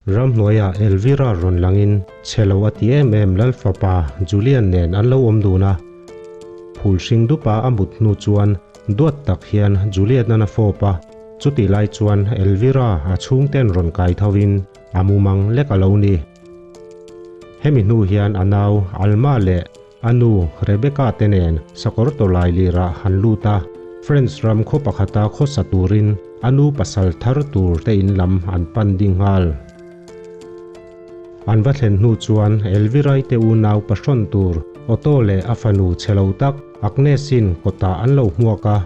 Ramhnuaiah Elvira rawn langin chhe lo a ti em em Lal fapa Julian nen an lo awm dun a. Phul hring dupa a mut hnu chuan duat tak hian Julian-an a fawp a, chutih lai chuan Elvira a chhungten rawn kai tho in a mumang lek a lo ni. Hemi hnu hian a nau Alma leh A nu, Rebecca te nen sakawr tawlai lirah han lut a, France ram khaw pakhata khawsa turin a nu pasal thar tur te in lam an pan ding nghal. An va thlen hnu chuan Elvirai te unau pahrawn tur Otto leh a fanu chhe lo tak Agnes-in kawtah an lo hmuak a.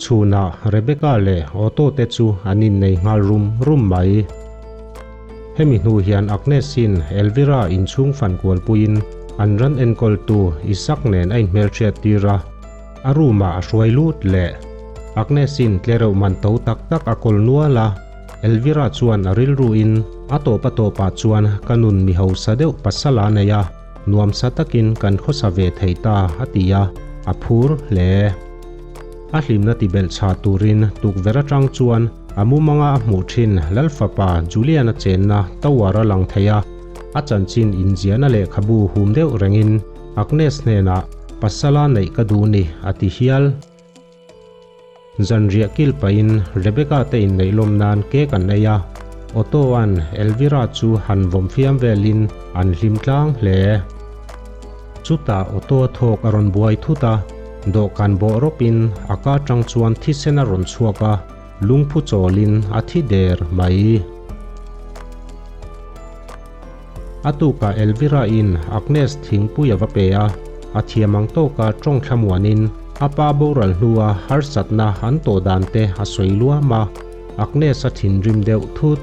Chhunah Rebecca leh Otto te chu an innei nghal rum rum mai. Hemi hnu hian Agnes-in Elvira inchhung fan kualpuiin an ran enkawltu Isak nen a inhmelhriat tir a, a room-ah a hruai lut leh. Agnes-in tlereuh man to tak tak a kawl nual a, Elvira chuan a rilruin a tawp a tawpah chuan ka nun mi hausa deuh pasal a nei a, Nuamsa takin kan khawsa ve thei ta, a ti a, a phur hle. A hlimna ti belh chhah turin tukverh atang chuan a mumanga a hmuh thin Lalfapa Julian-a chenna tower a lang thei a, a chanchin inziahna lehkhabu hum deuh rengin Agnes hnenah pasala neih ka duh ni, a ti hial. Zanriah kil pahin Rebecca te inneih lawm nan cake an ei a, Otto-a'n Elvira chu han vawm fiam velin an hlim tlang hle. Chutah Otto-a thawk a rawn buai thut a, dawhkan bawh rawpin a ka tang chuan thisen a rawn chhuak a, lungphu chawlin a thi der mai. A tukah Elvira-in Agnes thingpui a va pe a, a thiam ang tawka tawng thlamuanin a pa boral hnua harsatna an tawh dan te a sawi luam a, Agnes a thinrim deuh thut.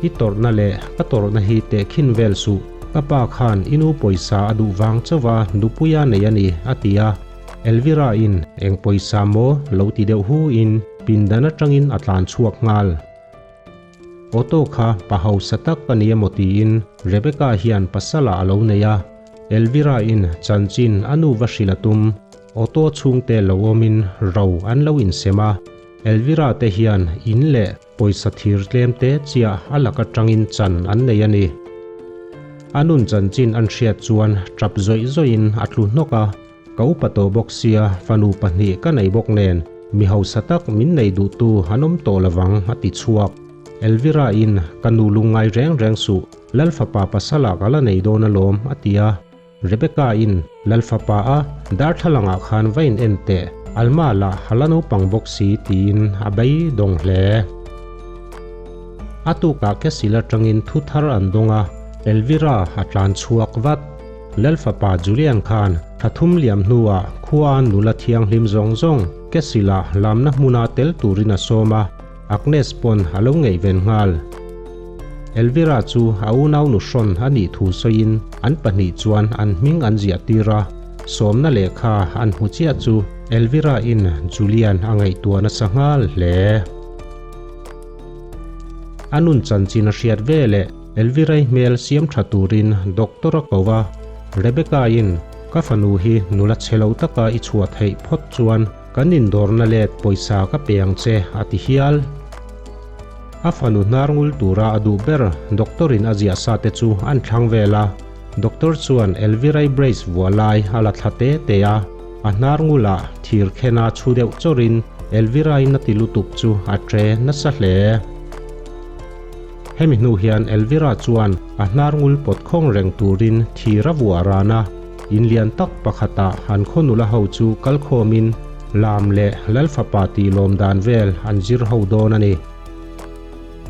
I tawrhna leh ka tawrhna hi tehkhin vel suh, ka pa khan i nu pawisa a duh vang chauha nupuia nei a ni, a ti a. Elvira-in eng pawisa maw lo ti deuh hu in pindan atangin a tlan chhuak nghal. Otto kha pa hausa tak a ni emaw tiin Rebecca hian pasala a lo nei a, Elvira in chanchin a nu va hrilh a tum. Otto chhungte lo awmin ro an lo insem a, Elvira te hian in leh pawisa thir tlem te chiah a lak atangin chan an nei a ni. A nun chanchin an hriat chuan tap zawih zawihin a tlu hnawk a, Ka upa tawh bawk sia, fanu pahnih ka nei bawk nen, mi hausa tak min nei duhtu an awm tawh lovang, a ti chhuak. Elvira in, Ka nu lungngai reng reng suh, Lal fapa pasala ka la nei dawn alawm, a ti a. Rebecca in, Lal fapa a, darthlalangah khan va in en teh, Alma lah a la naupang bawk si, tiin a beidawng hle. A tukah Castle atangin thu thar an dawng a, Elvira a tlan chhuak vat. Lal fapa Julian khan thla thum liam hnuah khua nula thianghlim zawng zawng Castle-a lamna hmuna tel turin a sawm a, Agnes pawn a lo ngaihven nghal. Elvira chu a unau nu hrawn a nih thu sawiin an pahnih chuan an hming an ziah tir a, sawmna lehkha an hmu chiah chu Elvira-in Julian a ngaihtuah nasa nghal hle. A nun chanchin a hriat veleh Elvirai hmel siam tha turin doctor a ko a, Rebecca-in ka fanu hi nula chhe lo taka i chhuah theih phawt chuan kan indawrna let pawisa ka pe ang che a ti hial. A fanu hnar ngul tura a duh ber doctor-in a ziah sa te chu an thlang vel a, doctor chuan Elvirai brace vuah lai a la thla te te a, a hnar ngulah thir khena chhu deuh chawrin Elvirai-in a ti lutuk chu a tre nasa hle. Hemi hnu hian Elvira chuan a hnar ngul pawt khawng reng turin thir a vuah ran a, in lian tak pakhatah an khaw nula ho chu kal khawmin lam leh Lalfapa tih lawm dan vel an zir ho dawn a ni.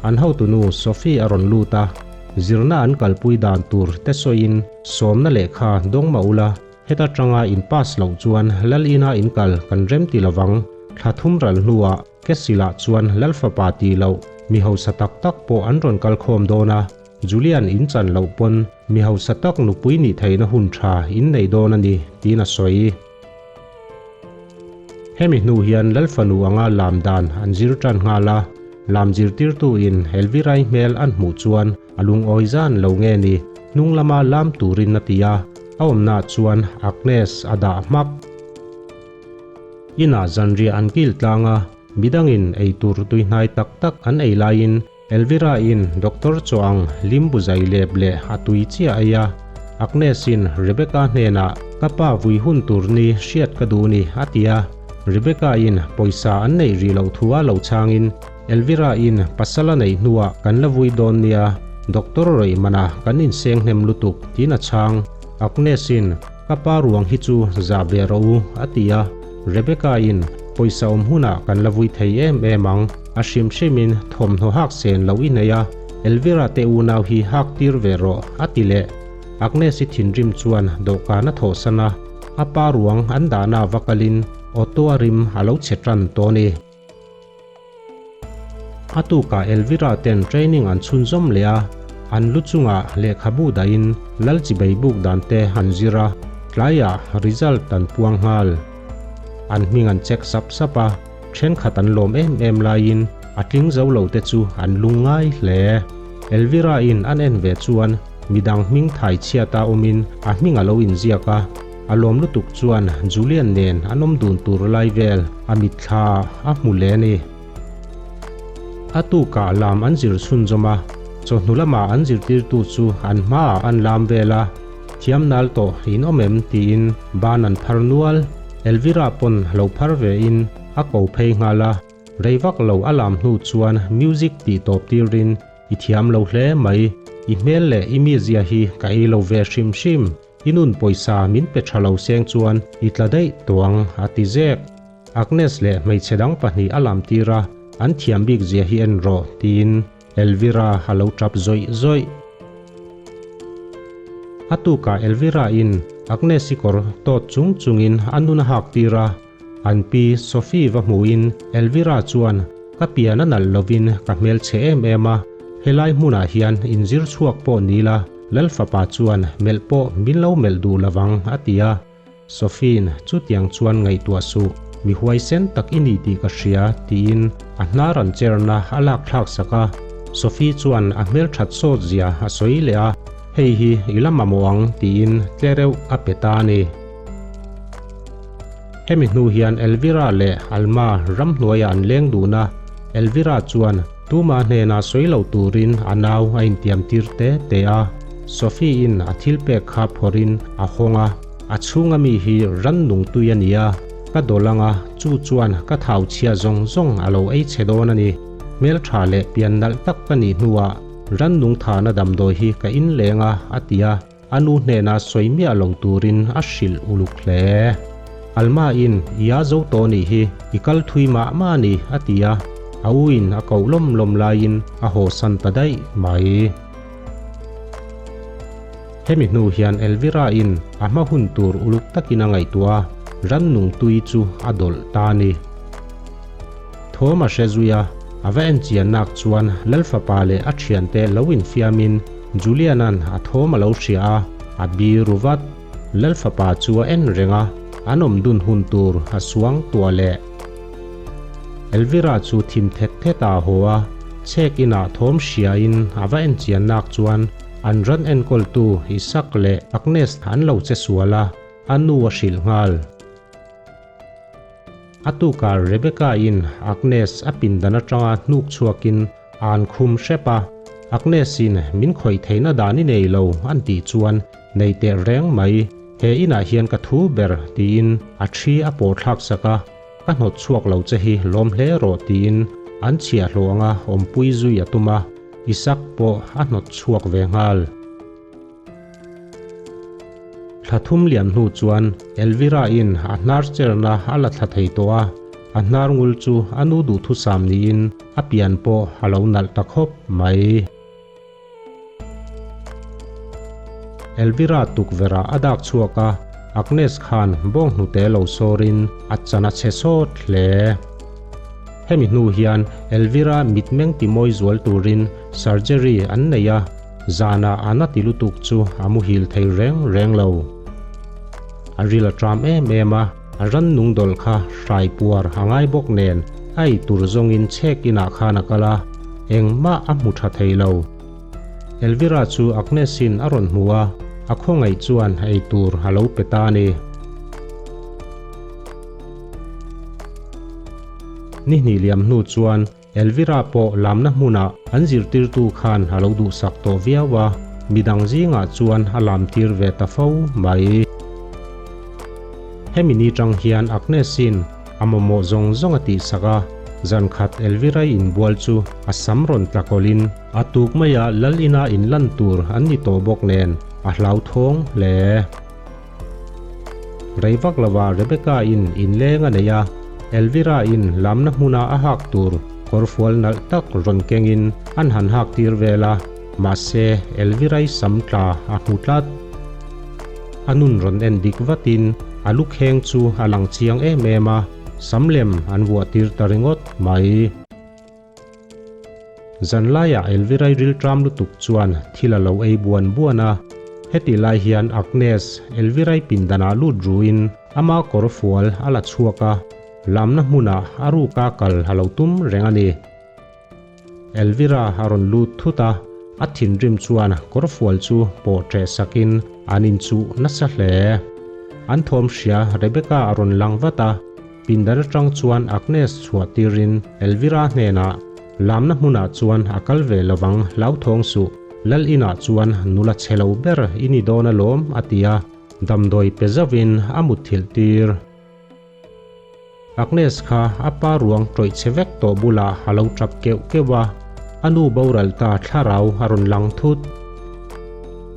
An hotunu Sophie a rawn lut a, zirna an kalpui dan tur te sawiin sawmna lehkha dawng mah ula, heta tanga in pass loh chuan Lal ina in kal kan rem ti lovang, thla thum ral hnuah Castle-ah chuan Lalfapa tih loh mi hausa tak tak pawh an rawn kal khawm dawn a, Julian in chan loh pawn mi hausa tak nupui nih theihna hun tha in nei dawn a ni, tiin a sawi. Hemi hnu hian Lalfanu anga lam dan an zir tan nghal a, lam zirtirtu in Elvirai hmel an hmuh chuan a lungawi zan lo nge ni, hnung lama lam turin a ti a, a awmnaah chuan Agnes a dah hmak. Inah zanriah an kil tlang a, midangin ei tur tuihnai tak tak an ei laiin Elvira in Doctor chuang limbu zai lep leh a tui chiah ei a, Agnes in Rebecca hnenah ka pa vui hun tur ni hriat ka duh ni a ti a, Rebecca in pawisa an neih rih loh thu a lo chhangin Elvira in pasal a neih hnuah kan la vui dawn nia, Doctor rawih manah kan inseng hnem lutuk tiin a chhang. Agnes in Ka pa ruang hi chu zah ve rawh u, a ti a. Rebecca in, Pawisa awm hunah kan la vui thei em em ang, a hrim hrimin thawmhnaw hak sen lo i nei a, Elvira te unau hi hak tir ve rawh, a ti leh. Agnes i thinrim chuan dawhkan a thawhsan a, a pa ruang an dahna va kalin auto a rim a lo chhe tan tawh a ni. A tukah Elvira ten training an chhunzawm leh a, an lu chungah lehkhabu dahin lal chibei buk dan te an zir a, tlaiah result an puang nghal. An hming an check sap sap a, thenkhat an lawm em em laiin a tling zo lo te chu an lung ngai hle. Elvira in an en ve chuan midang hming thai chhiata awmin a hming a lo inziak a, A lawm lutuk chuan Julian nen an awm dun tur lai vel a mitthla a hmu leh a ni. A tukah lam an zir chhunzawm a, chawhnu lamah an zirtirtu chu an hmaah an lam vel a, Thiam nal tawh in awm em? tiin ban an phar nual. Elvira pawn lo phar ve in a ko phei nghal a, rei vak lo a lam hnu chuan music tih tawp tirin I thiam lo hle mai, i hmel leh i mizia hi ka ei lo ve hrim hrim. I nun pawisa min pe tha lo seng chuan i tla daih tawh ang, a ti zek. Agnes leh hmeichhe dang pahnih a lam tir a, an thiam bik zia hi en rawh, tiin Elvira a lo tap zawih zawih. A tukah Elvira in Agnes i kawr tawt chung chungin a nun a hak tir a, an pi Sophie va hmuhin Elvira chuan ka pian a nalh lovin ka hmelchhe em em a, helai hmunah hian inzir chhuak pawh ni la, Lalfapa chuan melh pawh min lo melh duh lovang a ti a, Sophie-in chutiang chuan ngaihtuah suh, mi huaisen tak i ni tih ka hria tiin a hnar an cherna a lak thlak sak a, Sophie chuan a hmelthat sawt zia a sawi leh a, hei hi i la mamawh ang tiin tle reuh a pe ta a ni. Hemi hnu hian Elvira leh Alma ramhnuaiah an leng dun a, Elvira chuan Tuma hnenah sawi lo turin a nau a intiam tir te te a, Sophie-in a thil pek kha phawrhin a hawng a, a chhunga mi hi rannung tui a ni a, ka dawlh anga chu chuan ka thau chhia zawng zawng a lo ei chhe dawn a ni. Hmeltha leh pian nalh tak ka nih hnuah rannung thana damdawi hi ka inleng a, a ti a. A nu hnena sawi miah lo turin a hrilh uluk hle. Alma in i a zo tawh nih hi, i kal thui mah mah a ni, a ti a. A u in a koh lawm lawm laiin a hawsan ta daih mai. Hemi hnu hian Elvira in a hma hun tur uluk takin a ngaihtuah a, rannung tui chu a dawlh ta a ni. Thawm a hre zui a, a va en chian nak chuan Lalfapa leh a thiante lo infiamin Julian-a'n a thawm a lo hria a, a bi ru vat. Lalfapa chu a en reng a, an awm dun hun tur a suang tuah leh. Elvira chu thim thet thet a haw a, chhek inah thawm hriain a va en chian nak chuan an ran enkawltu Isak leh Agnes an lo che sual a, a nu a hrilh nghal. A tukah Rebecca-in Agnes a pindan atanga hnuk chhuakin a an khum hrep a, Agnes-in min khawih theihna dan i nei lo an tih chuan nei teh reng mai, he inah hian ka thu ber tiin a thi a pawh thlak sak a, ka hnawt chhuak lo che hi lawm hle rawh tiin an chhiahhlawh anga awmpui zui a tum a, Isaac pawh a hnawt chhuak ve nghal. Thla thum lian hnu chuan Elvira-in a hnar cherna a la thla thei tawh a, a hnar ngul chu a nu duhthusam niin a pian pawh a lo nalh ta khawp mai. Elvira tukverh-ah a dak chhuak a, Agnes khan bawnghnute lo sawrin a chan a chhe sawt hle. Hemi hnu hian Elvira mitmeng timawi zual turin surgery an nei a, Zanah a na ti lutuk chu a muhil thei reng reng lo. A ril a tram em em a, a rannung dawlh kha hrai puar a ngai bawk nen a ei tur zawngin chhek inah khan a kal a, engmah a hmu tha thei lo. Elvira chu Agnes-in a rawn hmu a, a khawngaih chuan ei tur a lo pe ta a ni. Ni hnih liam hnu chuan Elvira pawh lamna hmunah an zirtirtu khan a lo duhsak tawh viau a, midang zingah chuan a lamtir ve ta fo mai. Hemi ni tang hian Agnes-in a mamawh zawng zawng a tihsak a, zan khat Elvira-i inbual chu a sam rawn tla kawlhin a tuk maia lal ina inlan tur an ni tawh bawk nen a hlauthawng hle. Rei vak lovah Rebecca-in inleng a nei a, Elvira-in lamna hmuna a hak tur kawrfual nalh tak rawn kengin an han hak tir vel a, mahse Elvira-i sam tla a hmu tlat. A nun rawn en dik vatin a lu kheng chu a lang chiang em em a, sam lem an vuah tir ta ringawt mai. Zanlaiah Elvirai rilṭam lutuk chuan thil a lo ei buan buan a, hetih lai hian Agnes, Elvirai pindanah lut ruin ama kawr fual a la chhuak a, lamna hmunah a ruka kal a lo tum reng a ni. Elvira a rawn lut thut a, a thinrim chuan kawr fual chu pawh ṭeh sakin an inchuh nasa hle. An thawm hria Rebecca a rawn lang vat a, Pindan atang chuan Agnes chhuah tirin Elvira hnenah, Lamna hmunah chuan a kal ve lovang hlauthawng suh, Lal inah chuan nula chhe lo ber i ni dawn alawm a ti a, damdawi pe zauhin a mutthilh tir. Agnes kha a pa ruang tawih chhe vek tawh bulah a lo tap keuh keuh a, a nu boral ta thlarau a rawn lang thut.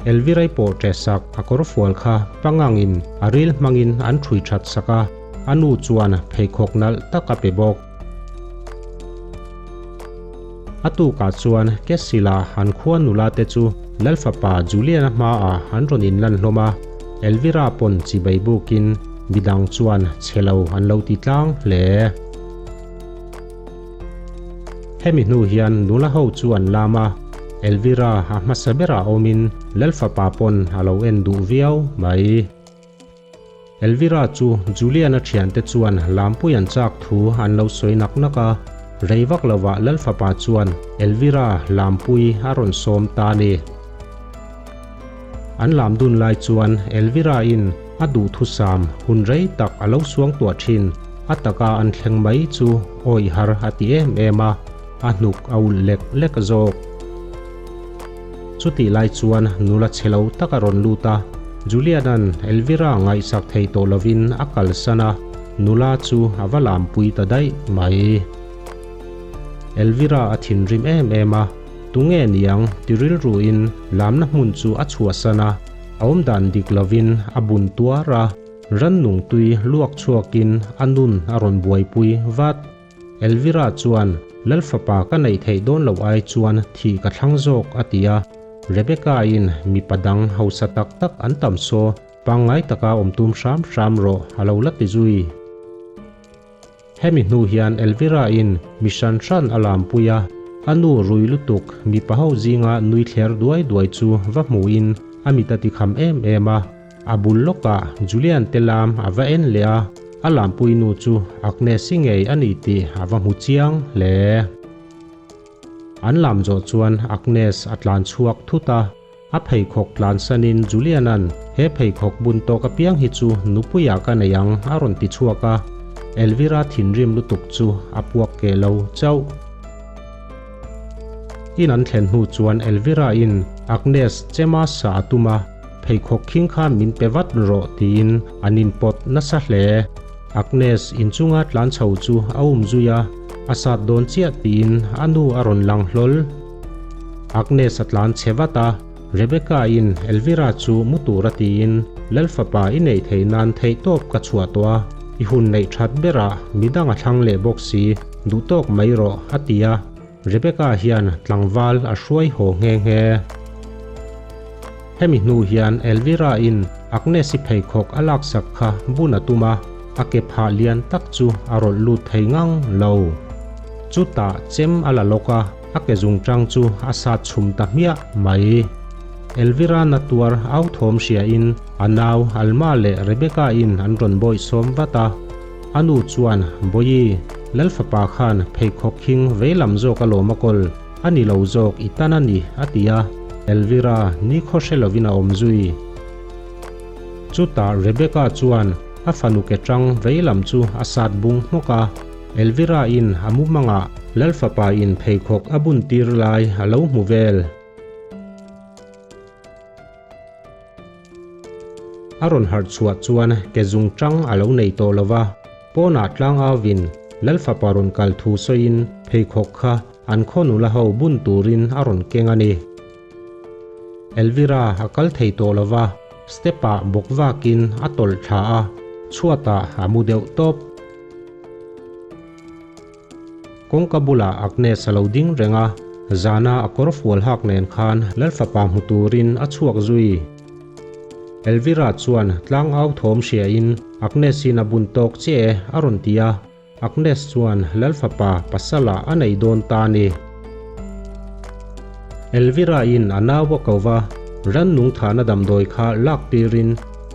Elvirai pawh ṭe sak a kawrfual kha pangangin a ril hmangin an ṭhui ṭhat sak a, A nu chuan pheikhawk nalh tak a pe bawk. A tukah chuan Kesila an khua nula te chu Lalfapa Julian-a hmaah an rawn inlan hlawm a, Elvira pawn chibai bukin midang chuan chhe lo an lo ti tlang hle. Hemi hnu hian nula ho chu an lam a, Elvira a hmasa berah awmin Lalfapa pawn a lo en duh viau mai. Elvira chu Julian-a thiante chuan lampui an chak thu an lo sawi nak nak a, rei vak lovah Lalfapa chuan Elvira lampui a rawn sawm ta a ni. An lam dun lai chuan Elvira-in a duhthusam hun rei tak a lo suang tuah thin, a taka an thleng mai chu awih har a ti em em a, a hnuk a ulh lek lek zawk. Chutih lai chuan nula chhe lo tak a rawn lut a, Julian-a'n Elvira ngaihsak thei tawh lovin a kalsan a, nula chu a va lampui ta daih mai. Elvira a thinrim em em a, tunge niang ti rilruin lamna hmun chu a chhuahsan a, a awmdan dik lovin a bun tuar a, rannung tui luak chhuakin a nun a rawn buaipui vat. Elvira chuan, Lal fapa ka neih theih dawn loh ai chuan thih ka thlang zawk, a ti a. Rebecca-in, Mipa dang hausa tak tak an tam saw, pangngai taka awm tum hram hram rawh, a lo la ti zui. Hemi hnu hian Elvira-in mi hran hran a lampui a, a nu rui lutuk mipa ho zinga nui thler duai duai chu va hmuhin a mit a ti kham em em a. A bul lawkah Julian te lam a va en leh a, a lampui nu chu Agnes-i ngei a ni tih a va hmu chiang hle. An lam zawh chuan Agnes a tlan chhuak thut a, a pheikhawk tlan sanin Julian-a'n he pheikhawk bun tawk apiang hi chu nupuiah ka nei ang a rawn ti chhuak a, Elvira thinrim lutuk chu a puak keh lo chauh. In an thlen hnu chuan Elvira-in Agnes chema sa a tum a, Pheikhawk khing kha min pe vat rawh tiin an inpawt nasa hle. Agnes inchunga tlan chho chu a um zui a, a sat dawn chiah tiin a nu a rawn lang hlawl. Agnes a tlan chhe vat a, Rebecca-in Elvira chu mu tura tiin Lalfapa i neih theih nan theihtawp ka chhuah tawh a, i hun neih that berah midang a thlang leh bawk si, duhtawk mai rawh a ti a. Rebecca hian tlangval a hruai haw nghe nghe. Hemi hnu hian Elvira-in Agnes-i pheikhawk a laksak kha bun a tum a, a ke phah lian tak chu a rawlh lut thei ngang lo. Chutah chem a la lawk a, a ke zungchang chu a sat chhum ta hmiah mai. Elvira na tuar au thawm hriain a nau Alma leh Rebecca-in an rawn bawih sawm vat a. A nu chuan, Bawihi, Lalfapa khan pheikhawk khing vei lam zawk a lawm a kawl, a ni lo zawk i tan a ni, a ti a. Elvira ni khaw hre lovin a awm zui. Chutah Rebecca chuan a fanu ke tang vei lam chu a sat bung hmawk a. Elvira in a mumangah Lalfapa in pheikhawk a bun tir lai a lo hmu vel. A rawn harh chhuah chuan ke zung tang a lo nei tawh lo va, pawnah tlang auvin Lalfapa rawn kal thu sawiin pheikhawk kha an khaw nula ho bun turin a rawn keng a ni. Elvira a kal thei tawh lo va, step ah bawk vakin a tawlh thla a, chhuatah a mu deuh tawp. Kawngka bulah Agnes a lo ding reng a, zana a kawr fual hak nen khan Lalfapa hmu turin a chhuak zui. Elvira chuan tlang au thawm hriain Agnes-in a bun tawk che a rawn ti a, Agnes chuan Lalfapa pasalah a nei dawn ta a ni. Elvira-in a nau a ko va, rannung thahna damdawi kha lak tirin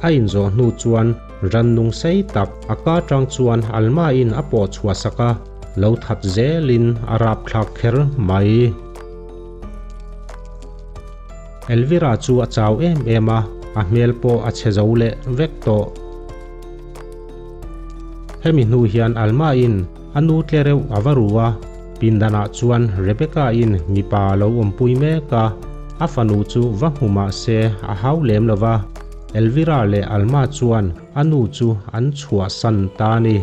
a inzawh hnu chuan Rannung sei tak a ka tang chuan Alma-in a pawh chhuah sak a, lo that zelin a rapthlak kher mai. Elvira chu a chau em em a, a hmel pawh a chhe zo leh vek tawh. Hemi hnu hian Alma-in a nu tle reuh a va ru a, pindanah chuan Rebecca-in mipa a lo awmpui mek a, a fanu chu va hmu mah se a hau lem lo va. Elvira leh Alma chuan a nu chu an chhuahsan ta a ni.